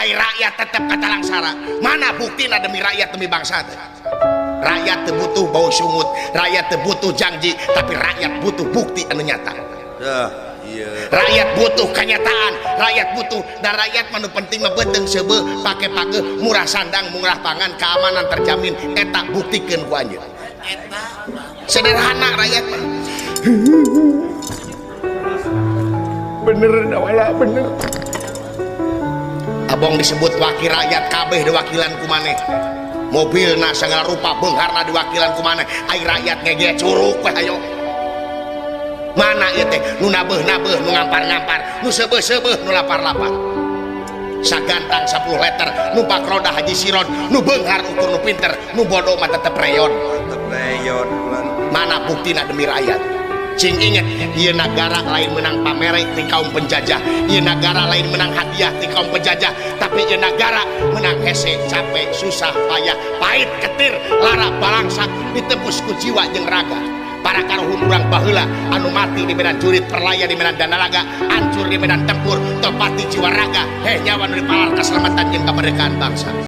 Ai rakyat tetep katalangsara. Mana buktina demi rakyat demi bangsa teh? Rakyat teu butuh bau sungut, rakyat teu butuh janji, tapi rakyat butuh bukti anu nyata. Iya. Rakyat butuh kenyataan, rakyat butuh dan rakyat mah nu penting mah beuteung seubeuh, pake pake, murah sandang, murah pangan, keamanan terjamin, eta buktikeun ku anjeun. Sederhana rakyat mah. Bener dawala bener. Abong disebut wakil rakyat kabeh diwakilan ku maneh. Mobilna segala rupa beungharna diwakilan ku maneh. Ai rakyat ngege curug we hayo. Mana ieu teh nu nabeuh-nabeuh, nu ngampar-ngampar, nu seubeuh-seubeuh, nu lapar-lapar. Sagantang 10 liter, numpak roda haji siron, nu beunghar ukur nu pinter, nu bodoh mah tetep reyon. Tetep reyon. Mana buktina demi rakyat? Cing inget, ieu nagara lain menang pamere ti kaum penjajah, ieu nagara lain menang hadiah ti kaum penjajah, tapi ieu nagara menang hese, capek, susah, payah, pahit, ketir, lara, balangsak, ditebus ku jiwa jeung raga. Para karuhun urang baheula anu mati di medan jurit, perlaya di medan danalaga, hancur di medan tempur, topati jiwa raga, heh nyawa nu dipalar keselamatan jeung kemerdekaan bangsa.